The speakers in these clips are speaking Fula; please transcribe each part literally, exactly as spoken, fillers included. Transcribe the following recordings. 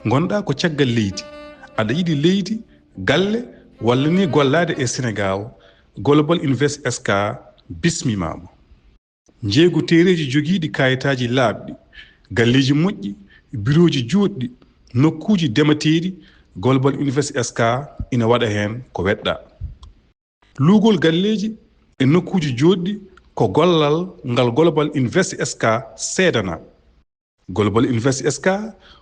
Ngonɗaa ko caggal leydi, aɗa yiɗi leydi, galle, walla ni gollaade e Senegaal, Global Invest S K bismimaama. Njeeygu teereeji jogiiɗi kaayitaaji laaɓɗi, galleeji moƴƴi, birooji juutɗi, nokkuuji demateeɗi, Global Invest S K ina waɗa heen ko weɗɗaa. Luugol galleeji e nokkuuji jootɗi ko gollal ngal Global Invest S K seedanaa. Global Invest S K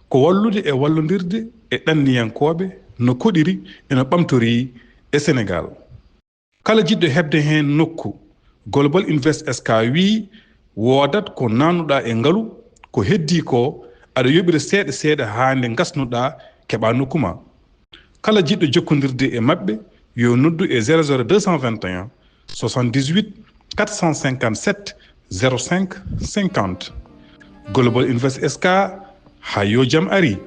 ko wallude e wallondirde e ɗanniyankooɓe no koɗiri e no ɓamtorii e Senegaal. Kala jiɗɗo heɓde heen nokku, Global Invest S K wiyi woodat ko naatnuɗaa e ngalu, ko heddii ko aɗa yoɓira seeɗa seeɗa haa nde ngasnuɗaa keɓaa nokku ma. Kala jiɗɗo jokkondirde e maɓɓe yo noddu e zéro zéro deux cent vingt et un soixante-dix-huit quatre cent cinquante-sept zéro cinq cinquante. Global Invest S K, haa yo jam ari.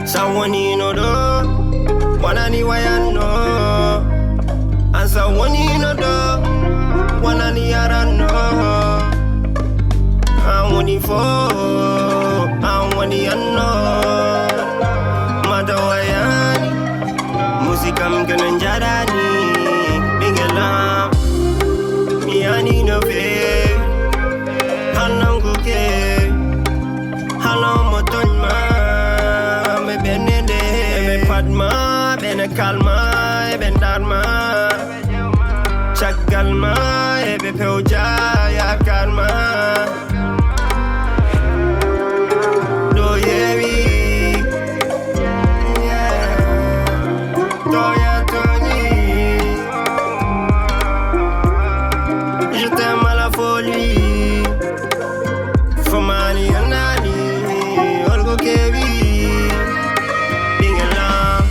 Sa wonino ɗo, wonani wayanno. An sa wonino ɗo, wonani yaranno. An woni fo, an woni anno. Mata wayani, musikam kene njarani. Ɓingelam, mi yani no fe, hannanguke. Halo mo tooñ ma, ɓe ɓennde nde, ɓe pat ma, ɓe ne kalma, ɓe ndar ma. Caggal ma, ɓe pewja yaakaar ma. Ɗo yewi, toya toñi. Je t'aime à la folie. Fomani anani, olgo kewi, ɓingelam.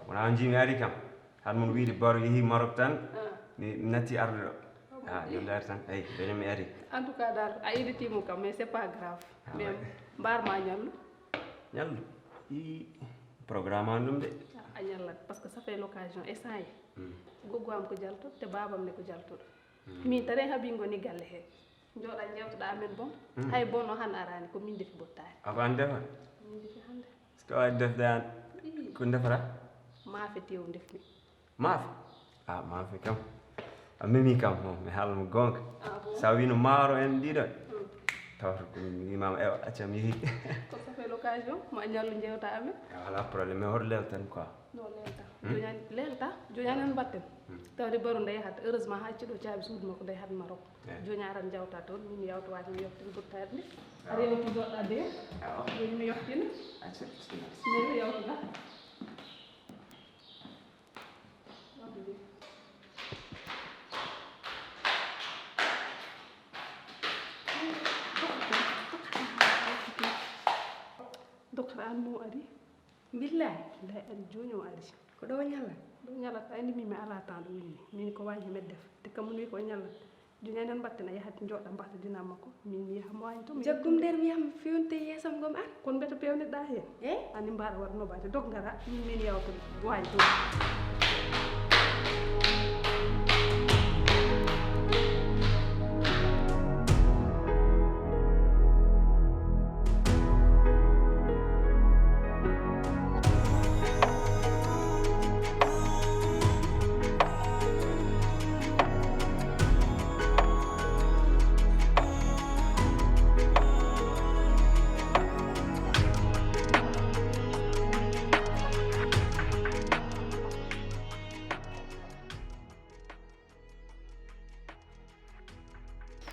Wona on jimi ari kam. Haɗa mon wiide Baro yehi Maroc tan, mi natti arde ɗo. Ah, yo leer tan. Eyi, ɓe mi ari. En tout cas, Dar, a iditii mo kam, mais c'est pas grave. Ah, mais ouais. Mbaar ma ñallu. Ñallu? I programme an ɗum de. A ñallat, parce que ça fait l'occasion, essence. Goggo am ko jalto, te baabam ne ko jaltuɗo. Min tare haɓi ngoni galle he. Jooɗa jewtoɗa amen bon. Hay bon o han arani, ko min defi bottaani. A ko an defa? Min defi hannde. Est-ce que wawi defde an? Ii. Ko defata? Maafe tew ndefmi. Maafe? Ah, maafe kam. A memi kam, mo, mi haala mo goonga. Ah, bon? Sa wino maaro en ɗiɗon. Tawata ko mi wimama, ewa, accam yehi. Ko ça fait l'occasion, ma ñallu jewta amen. Ah, wala problème, mais hoto leltan quoi. No lelta. Joñani, lelta, joñani on mbatten. Tawde Baro nde yahata, heureusement ha acci ɗo caabi suudu makko nde yahat Maroc. Joñi aran jawta toon, min mi yawta waji mi yottin burtade nde. Aɗa yewti joɗɗa de. Joñi mi yottina. Acca, bismillah. Min mi yawtina. Docteur an mo ari. Billahi? Billahi ari, joni o ari. Ko ɗo o ñalla? Ɗo ñallata, andi min mi ala temps ɗo woni. Min ko waji heɓe def. Te kam wi ko ñalla. Joni anen mbatten a yahat joɗɗa mbasa dina makko. Min mi yaha mo waji to. Jaggum nder mi yaha mi fewnte yeesam gom an. Kon mbeta pewnirɗa hen? Eh? Ani mbara waɗa no baji dog ngara. Min min yawta waji to.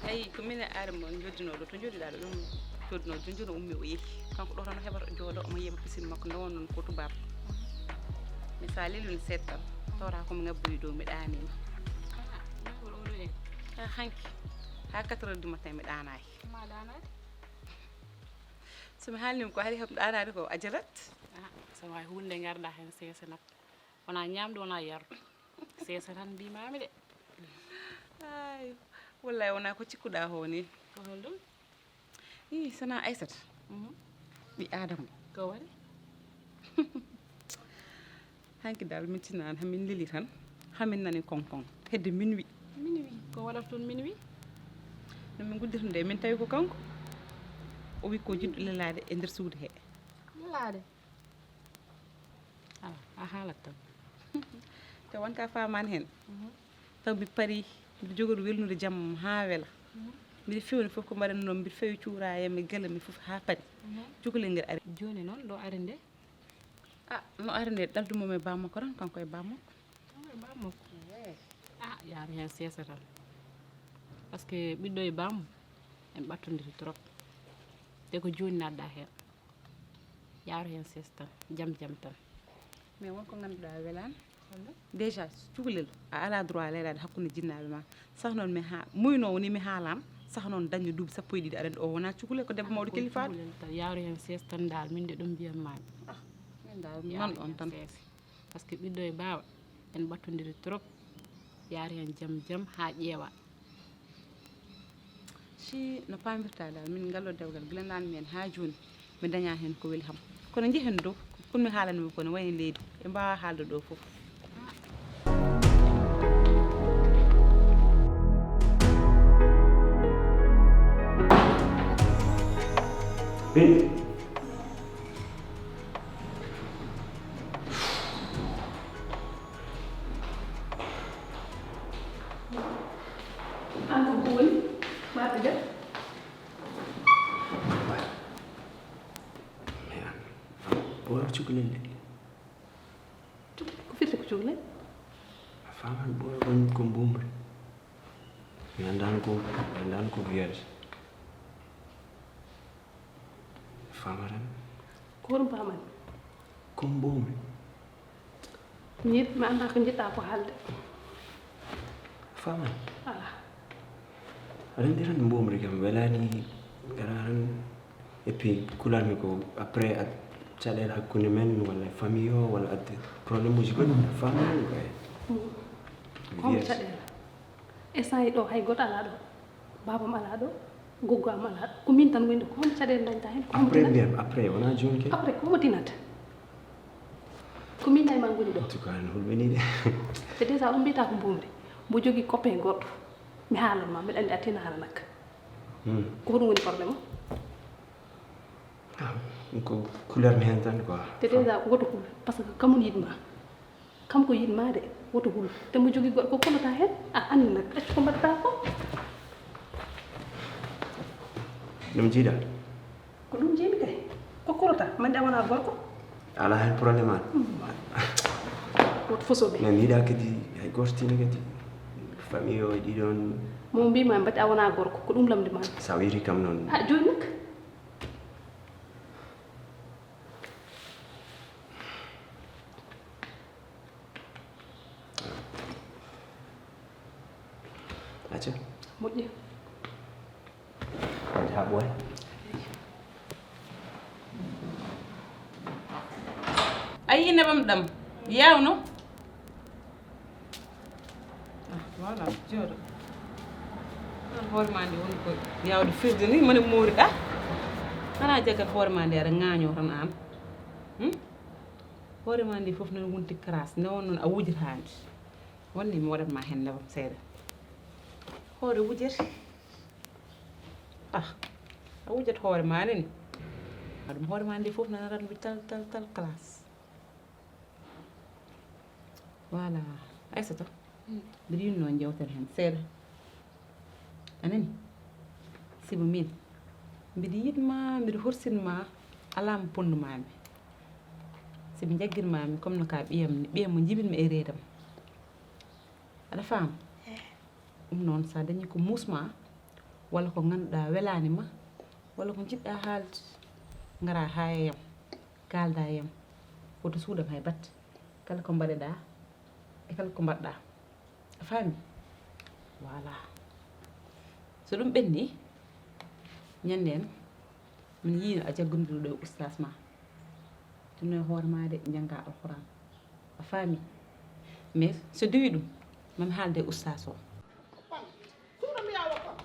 Ayi, ko min e are mo joddinoo ɗo, to joddiɗaa ɗo ɗum joddinoo, jooni jooni o ummi o yehi. Kanko ɗo tan o heɓata o jooɗo omo yeeɓa pisine makko nde wonnoon ko tubaab. Mi sa lelun seeɗa tan, tawata ko mi ngabboyi dow mi ɗaaniima. Ah, Hanki, haa quatre heures du matin mi ɗaanaaki. Ma ɗaanaade? So mi haalniima ko hari kam ɗaanaade ko a jalat. Ah, so waawi huunde ngarda heen seese nak. Wonaa ñaamdu, wonaa yardu. Seese tan mbiimaami de. Ay, wallahi wonaa ko cikkuɗaa hoo nii. Ko holɗum? Ii, sana Aysata. Ɓi Aadama. Ko waɗi? Hanki dal min tinaani hamin leli tan. Hamin nani konkon. Hedde minuit. Minuit. Ko waɗata toon minuit? No min nguddita nde min tawi ko kanko. O wi ko jiɗɗo lelaade e nder suudu he. Lelaade? Ala, a haalat tan. Te wonka faamaani heen. Taw mi parii, mbiɗa jogori welnude jamma haa wela. Mbiɗa fewni fof ko mbaɗanmi noon, mbiɗa fewi cuuraayam e galam e fof haa paɗi. Cukalel ngel ari. Jooni noon, ɗo ari nde? Ah, no ari nde, ɗaldu mum e bammakko tan, kanko e bammakko. Kanko e bammakko? Ah, yaari heen seesa tan. Parce que ɓiɗɗo e bammu, en ɓattondiri trop. Te ko jooni naatɗa heen. Yaaru heen seesa tan, jam jam tan. Mais won ko ngannduɗaa a welaani. Déjà, cukalel, a alaa droit lelaade hakkunde jinnaaɓe ma. Sah noon mi ha, muynoowo ni mi haalaama, sah noon dañde duuɓi sappo e ɗiɗi aɗa anndi o wonaa cukalel, ko debbo mawɗo kilifa. Cukalel tan, yaaru heen seesa tan dal, min de ɗum mbiyatmi. Ah, min dal, man on tan. Parce que ɓiɗɗo e baawa, en ɓattondiri trop. Yaaru heen jam jam haa ƴeewa. Si no paamirtaa dal, min ngalɗo dewgal gila naanmi heen haa jooni, mi dañaa heen ko weli kam. Kono njehen dow, kono mi haalanmi ko ne wayi leydi, ɓe mbaawaa haalde ɗo fof. Beni. An ko ko woni? Marta Dia? Ɓooyar cukalel de. Ko firti ko cukalel? A faman ɓooyar kon ko mbumri. Mi anndan ko, mi anndan ko vierge. Famatan. Ko hoɗum paman? Ko mbumri. Ñiit mi annda ko njiɗɗa ko haalde. Faman. Ala. Aɗa anndi tan mbumri kam welani gara tan. Et puis kularmi ko après ad caɗeele hakkunde men walla famille o walla adde problème uji goɗɗi famille o kay. Komo caɗeele? Instant yi ɗo hay goto ala ɗo. Babam ala ɗo. Goggo am ala ɗo. Ko min tan woni ɗo. Ko hono caɗeele dañta hen? Ko homo Après tinata? Mbiyam après wona joni kay. Après ko homo tinata? Ko min nayi ma ngoni ɗo. En tout cas no hulɓini de. Te déjà on mbiyata ko mbumri. Mbo jogui copain goɗɗo. Mi haalan ma mbiɗa andi a tinata nak. Hmm. Ko hoɗum woni problème o? Ah, ko couleur mi hen tan quoi. Te déjà woto hul parce que kamun yiɗma. Kam ko yiɗma de, woto hul. Te mo jogui goɗɗo ko kolata hen. A anni nak accu ko mbaɗata ko. Ɗum jiiɗa. Ko ɗum jeemi kay. Ko kolata mande a wona gorko. Ala hen problème an. Woto fosoɓe. Mais mi yiɗa kadi hay goto tina kadi. Famille o e ɗiɗon. Mo mbima mbaɗi a wona gorko ko ɗum lamdi ma. Sa wiri kam noon. Ha joni nak. Acca. Moƴƴi. Haa ɓooya. A yii nebam ɗam yawno. Ah, voilà, jooɗo. An hoore ma nde woni ko yawde firde ni mone mooriɗa. Hana jaggat hoore ma nde aɗa ŋaaño tan an. Hmm? Hoore ma nde fof noon wonti crasse nde won noon a wujata nde. Wonni mi waɗat ma heen nebam seeɗa. Hoore wujete. Ah, a wujat hoore ma nani. Aɗum hoore ma nde fof nanarat mbi tal tal tal classe. Voilà. Aysata, mbiɗa yinno jewten heen seeɗa. A nani? Sibu min mbiɗa yiɗma, mbiɗa horsinma. Alaa mo ponnumami. Sibu jaggirmami comme no ka ɓiyam ni, ɓiyam mo jibinmi e reedam. Aɗa faama? Ɗum noon sa dañi ko muusma walla ko ngannduɗa welani ma walla ko jiɗɗa haalde, ngara haa e yam, kaalda e yam. Woto suuɗam hay batte. Kala ko mbaɗeɗa e kala ko mbaɗɗa. A faami? Voilà. So ɗum ɓenni, ñande en, min yiino a jaggondiru ɗo e ustaas ma. Ɗum no e hoore ma de, jannga Alquran. A faami? Mais so diwi ɗum, mami haalde e ustaas o. Pam, suuɗo mbiya woppam.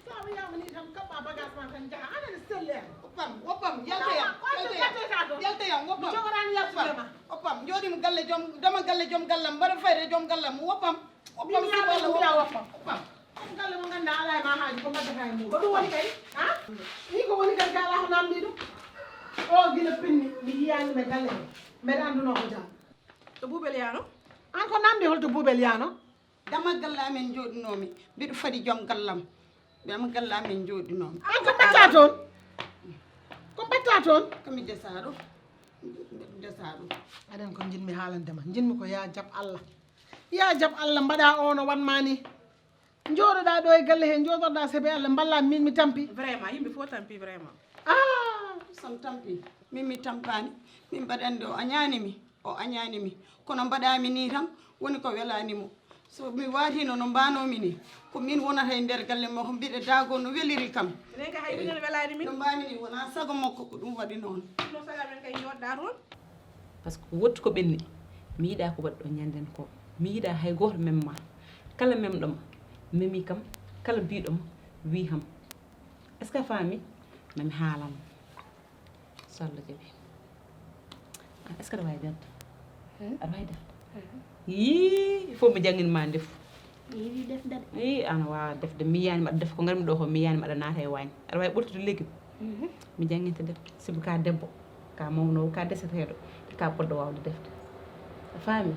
So a wiyaama ni tan, kaɓɓa bagage ma tan, njaha. Aɗa ne selleede. Woppam, woppam, yalta yam, yalta yam, yalta yam, woppam. Mi jogoraani yaltude ma. Woppam, jooɗiimi galle joom, dama galle joom gallam, mbaɗa fayre joom gallam, woppam. Woppam, min mi yaha siwala, mbiya woppam. Woppam. Ɗum galle mo ngannduɗaa alaa e ma haaju, ko mbaddata e mum. Ko ɗum woni kay, ha? Ni ko woni kay, ka alaa ko namndi ɗum. O gila pinni, mi yiyaani ɓe galle he. Mbeɗa anndunoo ko jam. To Buubel yaano? An ko namndi hol to Buubel yaano? Dama galle amen njooɗinoomi. Mbiɗo faɗi joom gallam. Dama galle amen njooɗinoomi. An ko mbaɗta toon? Ko mbaɗta toon? Ko mi desaa ɗo. Mbiɗo desaa ɗo. Aɗen ko njiɗmi haalande ma. Njiɗmi ko yaa jaɓ Allah. Yaa jaɓ Allah, mbaɗa o no wan ma ni. Njooɗoɗaa ɗo e galle he, njooɗoɗaa saabe Allah, mballa min mi tampi. Vraiment, yimɓe fof tampi vraiment. Ah! Sam tampi. Min mi tampaani. Min mbaɗande o añaani mi. O añaani mi. Kono mbaɗaami ni tan, woni ko welaani mo. So mi waatino no mbaanoomi ni, ko min wonata e nder galle makko, mbiɗa daago no weliri kam. Minen kay hay minen welaani min. No mbaami ni wonaa sago makko, ko ɗum waɗi noon. No sago amen kay njooɗoɗaa toon. Par ce que wonti ko ɓenni, mi yiɗaa ko waɗi ɗo ñanden ko. Mi yiɗaa hay gooto memma. Kala memɗo ma, memi kam, kala biiɗo ma, wii ham. Est-ce que a faami? Mami haalan. So Allah jaɓi. Ah, est-ce que aɗa waawi defde? Hmm? Aɗa waawi defde? Hmm. Yii, il faut mi janngin ma ndefu. Mi yiɗi defde de. Yii, an waawa defde. Mi yiyaani ma aɗa defa ko ngarmi ɗo ko, mi yiyaani ma aɗa naata e waañ. Aɗa waawi ɓoltude leggum? Mhm. Mi jannginte de. Sibu ka debbo, ka mawnowo, ka deseteeɗo, ka poɗɗo waawde defde. A faami?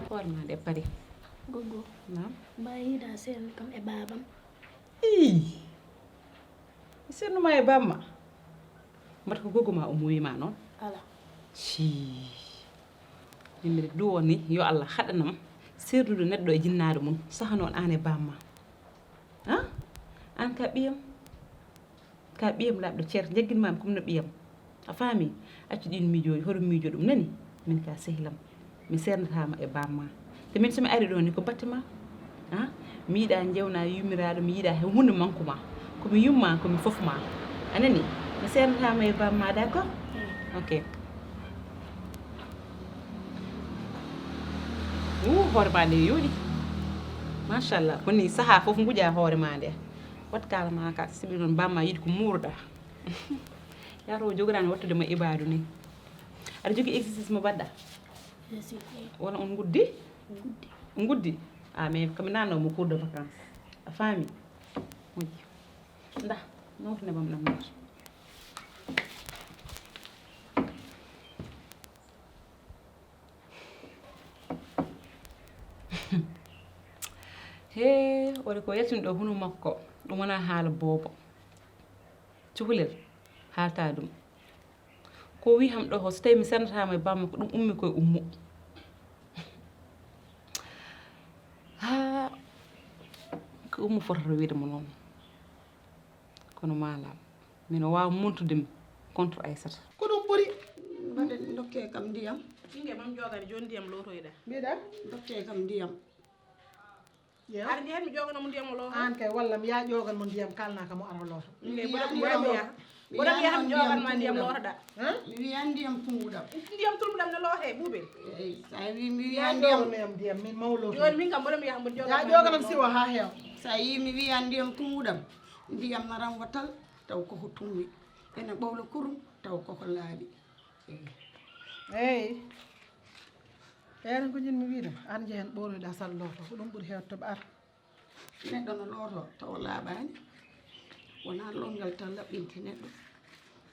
Hoore ma nde pari. Gogo. Naam. Mbaɗa yiɗa seen kam e baabam? Ii. Mi seernuma e bamma. Mbaɗa ko gogo ma o muuyi ma noon? Ala. Sii. Min mbiɗa duwo ni, yo Allah haɗanam seerdude neɗɗo e jinnaade mum. Saha noon aan e bamma. Ha? Aan ka ɓiyam. Ka ɓiyam laaɓɗo cer, jagginmaami comme no ɓiyam. A faami? Accu ɗin miijooji, hoto miijo ɗum, nani? Min ka sehlam. Mi seernataama e bamma. Te min so mi ari ɗo ni ko batte ma. Ha? Mi yiɗa jewna yummiraaɗo, mi yiɗa he huunde manku ma. Ko mi yumma, ko mi fof ma. A nani? Mi seernataama e bamma, d'accord? Ok. Wuu, hoore ma nde yooɗi. Machallah, ko ni saha fof nguja hoore ma nde. Wat kala ma ka, sibi noon bamma yiɗi ko muuruɗa. Yaro o jogoraani wattude ma ibaadu ni. Aɗa jogii exercice mo mbaɗɗa? Wala on nguddi? Nguddi. On nguddi? Ah, mais comme nanno mo cours de vacances. A faami? Moƴƴi. Nda, nawtane bam ɗam nder. Hee, woni ko yaltini ɗo hunu makko, ɗum wonaa haala boobo. Cukalel haalta ɗum. Ko wi ham ɗo, so tawi mi sernataama e bamma, ko ɗum ummi koye ummo. Haa, ko ummo fotata wiide mo noon. Kono maalam, mino waawa montude mi contre Aysata. Ko ɗum ɓuri. Mbaɗen, ndokke kam ndiyam. Ɓinngel mam joogani, jooni ndiyam lootoyɗa. Mbiɗa? Ndokke kam ndiyam. Yew. Aɗa njeeya mi joogana mo ndiyam o looto? Aan kay, walla mi yaa ƴoogan mo ndiyam, kaalnaa kam o ara o looto. Ɓinngel, mboɗo wiya mi yaha. Mboɗo wiya mi joogan ma ndiyam lootoɗa. Han? Mi wiyan ndiyam tunguɗam. Ndiyam tunguɗam ne loote, Buubel. Eey, so a wi mi wiyan ndiyam. Yaa ƴoogan mi am ndiyam, min maw looto. Jooni min kam mboɗo mi yaha mboɗo joogan ma ndiyam. Yaa ƴooganam siwo haa heewa. So a yi mi wiyan ndiyam tunguɗam, ndiyam naram watal, taw koko tunwi. Ene ɓowla kurum, taw koko laaɓi. Eey. Eeren ko njiɗmi wiide ma, ar njehen ɓooynoɗaa sal looto, ko ɗum ɓuri heewde to ɓe ar. Neɗɗo no looto tawa laaɓaani. Wonaa lootngal tan laɓɓinta neɗɗo.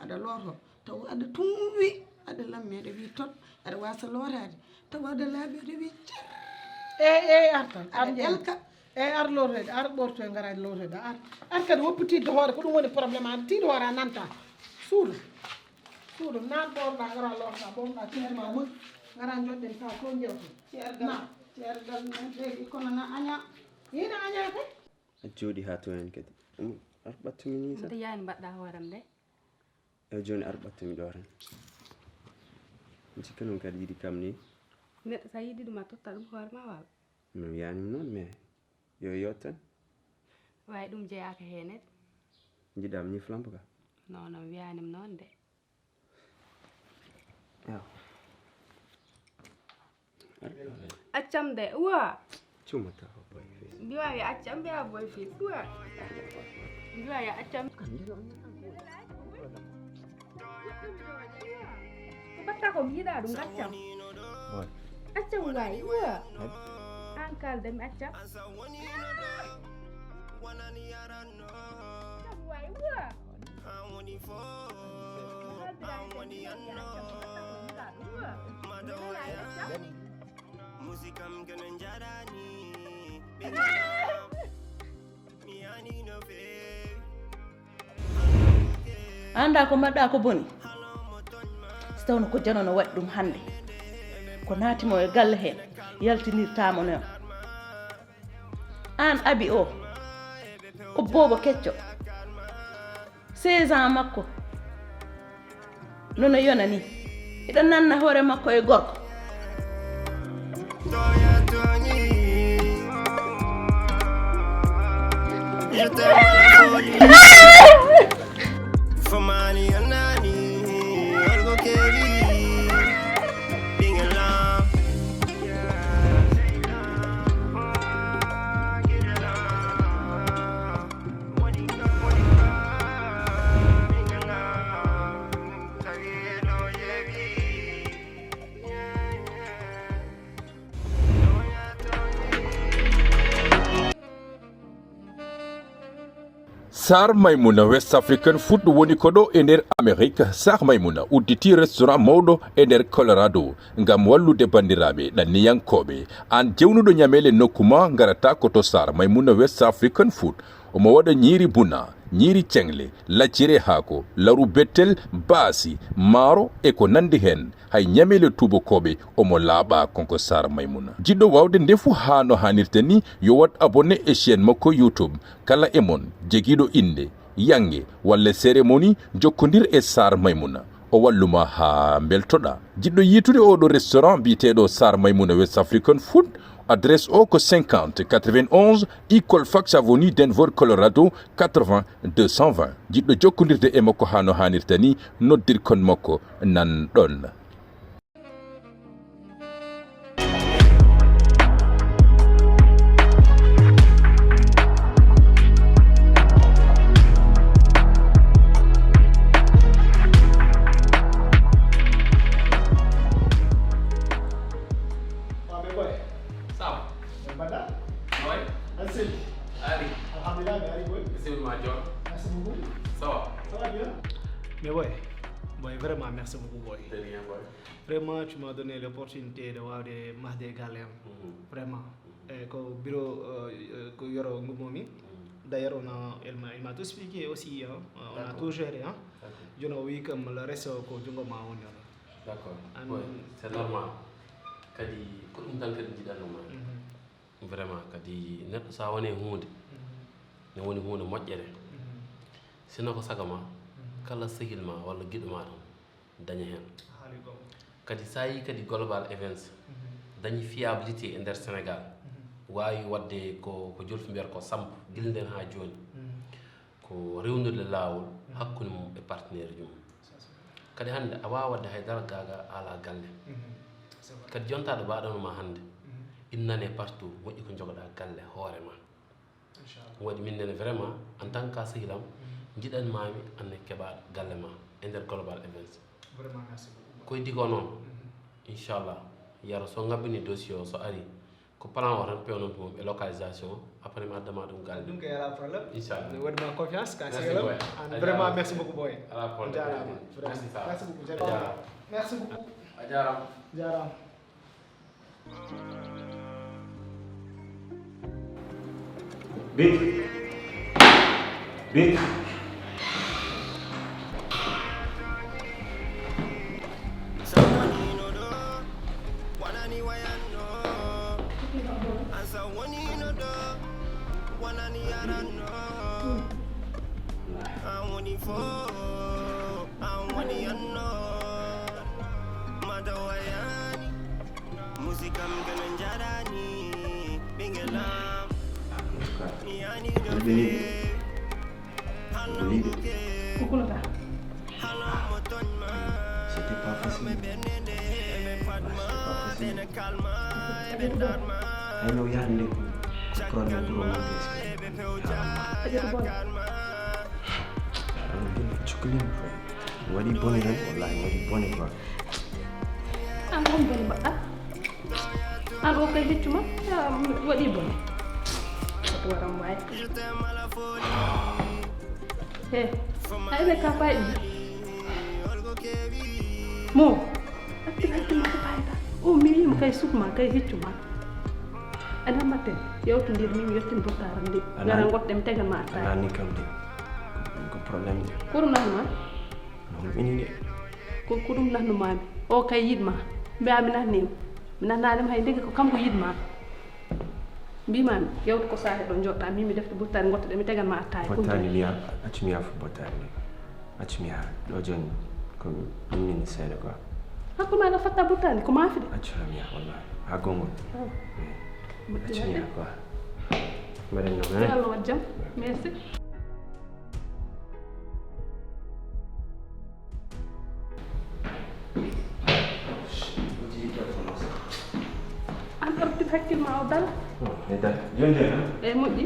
Aɗa looto tawa aɗa tunwi, aɗa lammi, aɗa wii tot, aɗa waasa lootaade, tawa aɗa laaɓi, aɗa wii cer. Eey, eey, ar tan, ar njehen. Aɗa ɗelka. Eey, ar lootoyde, ar ɓortoy, ngara lootoyde, ar. Ar kadi woppu tiiɗde hoore, ko ɗum woni problème, aɗa tiiɗi hoore, a nanta. Suudu. Suudu, naat ɓoorɗa, ngara lootoɗa, ɓoorɗa, tiiɗi ma moƴƴi. Ngara njoɗɗen, tawa ko njewten. Ceergal, ceergal men ɓeydi kono na aña. Yina aña kay? A jooɗi haa to en kadi. Um, ar ɓattumi ni sa. Mbaɗa yaani mbaɗɗa hooram de. E jooni ar ɓattumi ɗo tan. Mi sikka noon kadi yiɗi kam ni. Neɗɗo sa yiɗi ɗum a totta ɗum hoore ma walla? Mi wiyaani noon, mais yo yottan. Way, ɗum jeyaaka heen de. Njiɗɗaa mi ñiflampo ka? Non, non, wiyaani mi noon de. Yaw. Accam de, wa. Cuma ta boy face. Mbiwa ya accam, mbiwa boy face, wa. Mbiwa ya accam. Ko batta ko mi yiɗaa ɗum, accam. Boy. Accam waay, wa. An kal de mi accam. Accam waay, wa. Anda ko mbaɗɗa ko boni. Si tawno ko jano no waɗi ɗum hannde, ko naati mo e galle hee, yaltinirtaa mo noon. Aan abi o ko boobo kecco. Seize ans makko nono yona ni. Hiɗo nanna hoore makko e gorko. Sar Maimouna West African Food woni ko ɗo e nder Amerique. Sar Maimouna udditi restaurant mawɗo e nder Colorado ngam wallude banndiraaɓe ɗanniyankooɓe. Aan jewnuɗo ñameele nokku ma ngarata ko to Sar Maimouna West African Food. Omo waɗa ñiiri buna, ñiiri ceŋle, lacciri e haako, laru bettel, baasi, maaro e ko nanndi heen. Hay ñameele tuubakooɓe omo laaɓa kanko Sar Maimouna. Jiɗɗo waawde ndefu haa no haanirta ni yo waɗ abonné e chaîne makko YouTube. Kala e mon jogiiɗo innde, yannge walla cérémonie jokkondir e Sar Maimouna. O wallu ma haa mbeltoɗaa. Jiɗɗo yiitude oo ɗoo restaurant biyeteeɗo Sar Maimouna West African Food, adresse o ko cinquante quatre-vingt-onze Eagle Fox Avenue, Denver, Colorado quatre-vingts deux cent vingt. Jiɗɗo jokkondirde e makko haa no haanirta ni, noddir kon makko nan ɗon. Waaw, mais boy. Ça va? Mais bada. Boy. Merci. Ali. Alhamdulillah, mais Ali boy. Bisimilla ma joor. Merci beaucoup. Ça va? Ça va bien. Mais boy, boy, vraiment merci beaucoup boy. De rien boy. Vraiment, tu m'as donné l'opportunité de voir des mahde galen. Vraiment. Eh, ko bureau eh, ko yoro ngummomi. D'ailleurs, on a, elle m'a, il m'a tout expliqué aussi. Hein. On a tout géré. Hein. Jono wi kam le reste ko jungo ma woni. D'accord. C'est normal. Kadi ko ɗum tan kadi jiɗanno ma. Vraiment kadi neɗɗo sa wone hunde ne woni hunde moƴƴere. Sino ko saga ma kala sehil ma walla giɗo ma tan daña heen. Kadi sa yi kadi Global Events dañi fiabilité e nder Sénégal, wawi wadde ko ko jolfi mbiyata ko samp gila nden ha joni. Ko rewnude laawol hakkunde mum e partenaire ji mum. Kadi hannde a waawa waɗde hay dara gaaga ala galle. Kadi jontaɗo baɗono ma hannde ina nane partout moƴƴi ko jogoɗa galle hoore ma. Ɗum waɗi min nene vraiment en tant que sehilam jiɗan mami anne keɓa galle ma e nder Global Events. Koydi ko noon inchallah yaro so ngabbini dossier o so ari ko plan o tan pewnon ko mum e localisation o après mi addama ɗum galle. Ɗum kay ala problème. Inchallah mi waɗi ma confiance ka sehilam. An vraiment merci beaucoup boy. Ala problème. Jarama vraiment merci beaucoup jarama. Merci beaucoup. A jarama. Jarama. Big. Big. Mbiɗo yiɗi. Ko kulata? C'était pas facile. C'était pas facile. Ayno yaade nde ko problème pour mon. Ajata boy. Cukalima fay. Waɗi bone tan, wallahi waɗi bone quoi. An ko bone mbaɗɗa? An o kay heccu ma, ya, waɗi bone. Ko waram waay. He, ay ɓe ka fayɗi. Mo, accu, accu, ma ko fayda. O mi wiima kay sukma, kay heccu ma. Ana maten, yewtindir min yettin bottara ndi. Ana- Ngara ngotten tegal ma attaque. Ana ni kam de. Ko problème de. Ko ɗum nafnu ma? No ɗum ini de. Ko, ko ɗum nafnu mami. O kay yiɗ ma. Mbiya mi nafni. Mi nafnanima hay ndeke ko kanko yiɗ ma. Mbimami, yewtu ko saahe ɗo joɗɗa, min mi defta bottari gotta ɗe mi tegan ma attaque. Bottari liya, accu mi yafu bottari liya. Accu mi yaha. Ɗo joni, ko min min seeɗa quoi. Hakku ma no fatta bottari, ko mafi de. Accu mi yaha, wallahi. Ha gongol. Oh. Accu mi yaha quoi. Mbaɗen no, eh? Yo Allah waɗ jam. Merci. An artir hakkil ma o dala. Joni joni. Eyi, moƴƴi.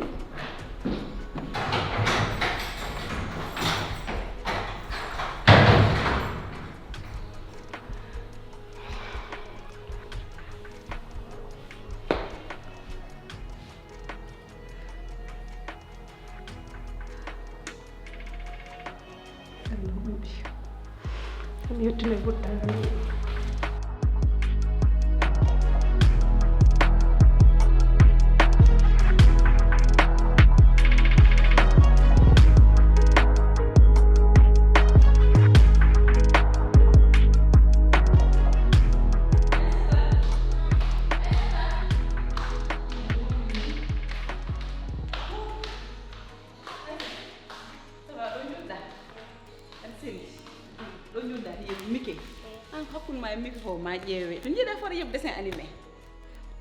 An hakkunde ma e Miki ko ma ƴeewe. To njiɗa fota yeɓ dessin animé.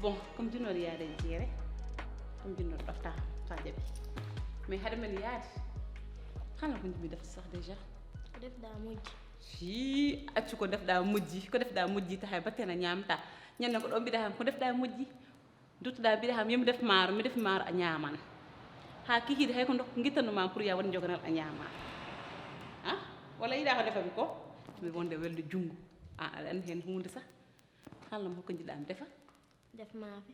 Bon, comme jinnoɗo yaade e jeere, comme jinnoɗo ɗofta sa jaɓi. Mais haɗa men yaade, hano ko jimi defta sax déjà? Ko defɗa moƴƴi. Fii, accu ko defɗa moƴƴi, ko defɗa moƴƴi ta hay batte na ñamta. Ñande ko ɗo mbiɗa han ko defɗa moƴƴi. Duttoɗa mbiɗa ham, yomi def maaro, mi def maaro a ñaaman. Ha kikiiɗe hay ko ndokko ngittanno ma pour ya waɗi joganal a ñaama. Ha? Walla yiɗa ko defami ko? Mi wonde welde junngo. A, aɗa anndi heen huunde sah. Haalno mo ko njiɗɗa mi defa? Def maafe.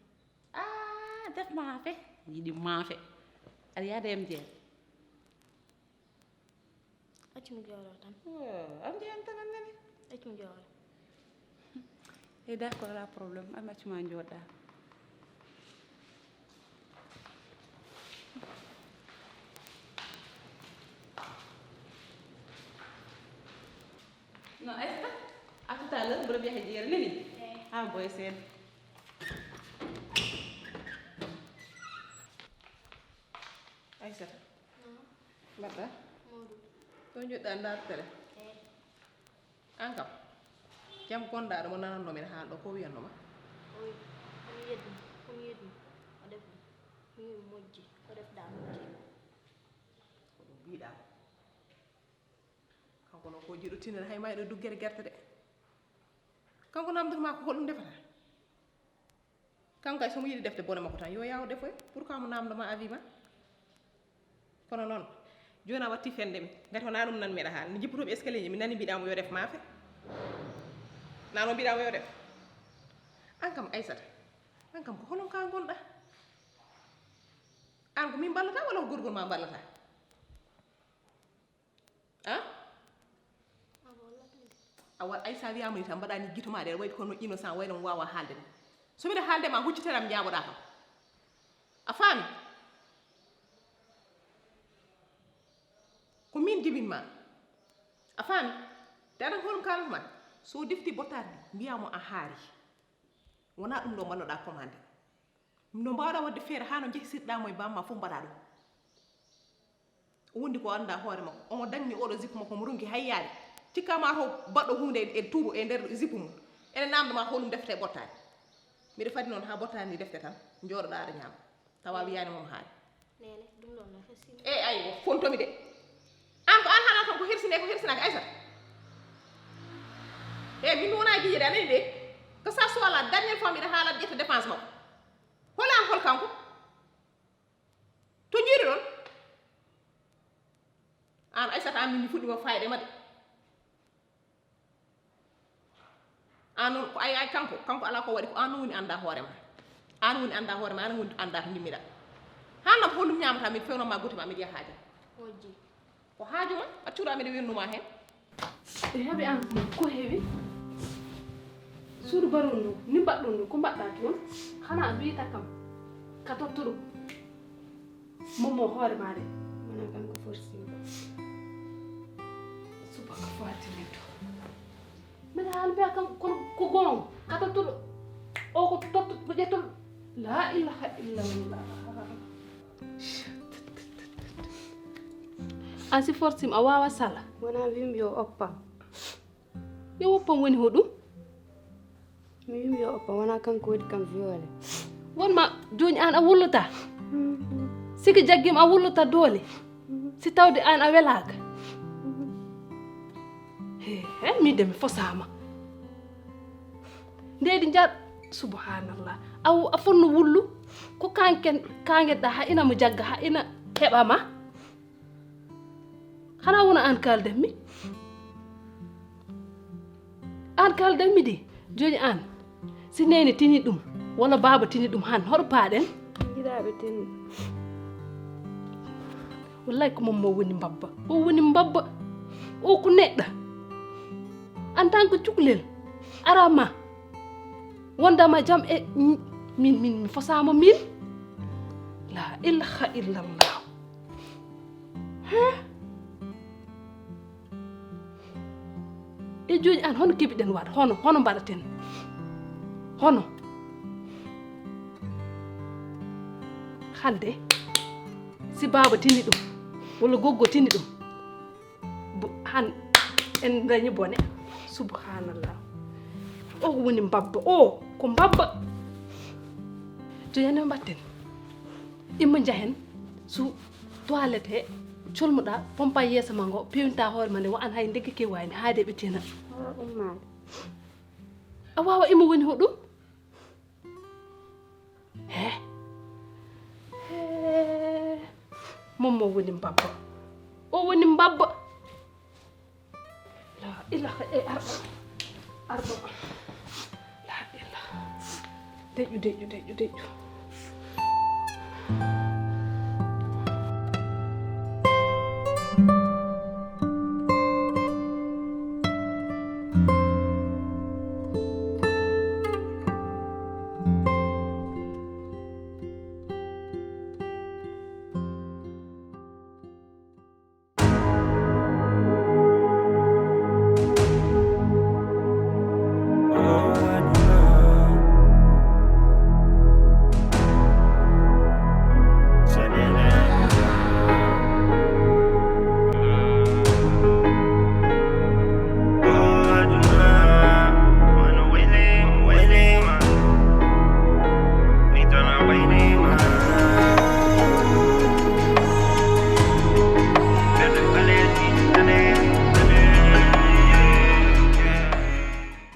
Ah, def maafe. Yiɗi maafe. Aɗa yaada yam jeere. Accu mi jooɗo tan. Oh, am jeyan tan an nani. Accu mi jooɗo. Eh, d'accord, alaa problème. Am accu ma jooɗa. Non, Aïssata, à tout à l'heure, mboɗo wiya he jeere nani? Eh. Ha boye seeɗa. Aïssata. Non. Mbaɗɗa? Mawɗum. Ɗo njoɗɗa ndaar télé? Eh. An kam, jam gonɗa ɗo mo nananno min haal ɗo, ko wiyanno ma? O wi, ko mi yedduma, ko mi yedduma, o defma. Mi wi moƴƴi, ko defɗa moƴƴi. Ko ɗum mbiɗa. Kanko noon ko jiɗo tinere, hay mayɗo duggere gerte de. Kanko namdoto ma ko holɗum defata? Kanko kay, so mo yiɗi defde bone makko tan, yo yaw defoy. Pourquoi mo namdo ma avis ma? Kono noon, jooni a watti fende mi. Ngati wona ɗum nan meɗa haal. Mi jippotomi escalier ji, mi nani mbiɗa mo yo def maafe. Nano mbiɗa mo yo def. An kam, Aïssata, an kam ko hono ka gonɗa? An ko min ballata walla ko gorgol ma ballata? Ah? Awa, Aïssa wiyama ni tan, mbaɗani gito ma ɗe, waɗi kono innocent, wayno mo wawa haalde ni. So mbiɗa haalde ma, huccitaram jaaboɗa kam. A faami? Ko min jibin ma. A faami? Te aɗa hol kalat ma. So defti bottari ndi, mbiya mo a haari. Wona ɗum ɗo mbannoɗa commandé. No mbawɗa waɗde feere ha no jehisirɗa mo e bamma fof mbaɗa ɗum. O wondi ko anda hoore makko. Omo dagni oɗo zippo makko, omo ronki hay yaade. Cikka ma to baɗɗo hunde e, e tuubo e nder zippo mum. Ene namdo ma holum defte e bottari. Mbiɗa fadi noon ha bottari ndi defte tan, jooɗoɗa aɗa ñaama. Tawa wiyani mom haali. Nene, ɗum ɗon no hesini. E ay, o fontomi de. An ko an haalata kam ko hersine, ko hersinaaka, Aysata. E min wona jiije de, a nani de. Que ça soit la dernière fois miɗa haala ƴetta défense makko. Hol an hol kanko? To jiiru ɗon? An Aysata, an min mi fuɗɗima fayde ma de. An noon ko ay, ay kanko, kanko alaa ko waɗi, ko an woni annda hoore ma. An woni annda hoore ma, an woni annda to ndimmiɗa. Hannam ko honɗum ñaamata, min fewnan ma gote ma, miɗa yaha haaja. Hojji. Ko haaju ma, accuɗa miɗa wennuma heen. E heɓi an ko heɓi? Suudu baron ndu, ni mbaɗɗon ndu, ko mbaɗɗa toon? Xanaa a wiyata kam ka tottuɗo. Moom moo hoore maa de. Wona kanko forsi. Subaka Fatimatu. Mbeɗa haala mbiya kam kono ko goonga. Ka tottuɗo. O ko tottu ko ƴettuɗo. La ilaha illallah. An si forsim a waawa sala. Wona wim yo oppam. Yo woppam woni hoɗum? Mi wimi yo oppa, wona kanko waɗi kam viole. Wonma jooni an a wulluta? Siki jaggim a wulluta doole? Si tawde an a welaaka? He, he, min de mi fosaama. Ndeydi njar, subhanallah. A, a fonno wullu, ko kanken, kangeɗa ha ina mo jagga, ha ina heɓa ma. Xanaa wona aan kaaldanmi? Aan kaaldanmi de. Jooni aan, si neene tini ɗum, walla baaba tini ɗum han, hoɗo paaɗen? Giɗaaɓe tini. Wallaay ko moom moo woni mbabba. O woni mbabba. O ko neɗɗo. En tant que cukalel, ara ma. Wondama jam e min, min, mi fosaama min. La ilaha illallah. He? E jooni aan, hono keɓiɗen waɗ? Hono, hono mbaɗaten? Hono? Hannde, si baaba tini ɗum, walla goggo tini ɗum, bo-, han en dañi bone. Subhanallah. O woni mbabba. O ko mbabba. Jooni aan no mbaɗten? Imma njahen su toilette he, colmuɗa, pompa yeeso ma ngo, pewnta hoore ma nde, wa an hay ndegge ke wayni, haade ɓe tina. Ummaade. A waawa imo woni hoɗum? He? He. Moom moo woni mbabba. O woni mbabba. La ilaha e arɗo. Arɗo. La ilaha. Deƴƴu, deƴƴu, deƴƴu, deƴƴu.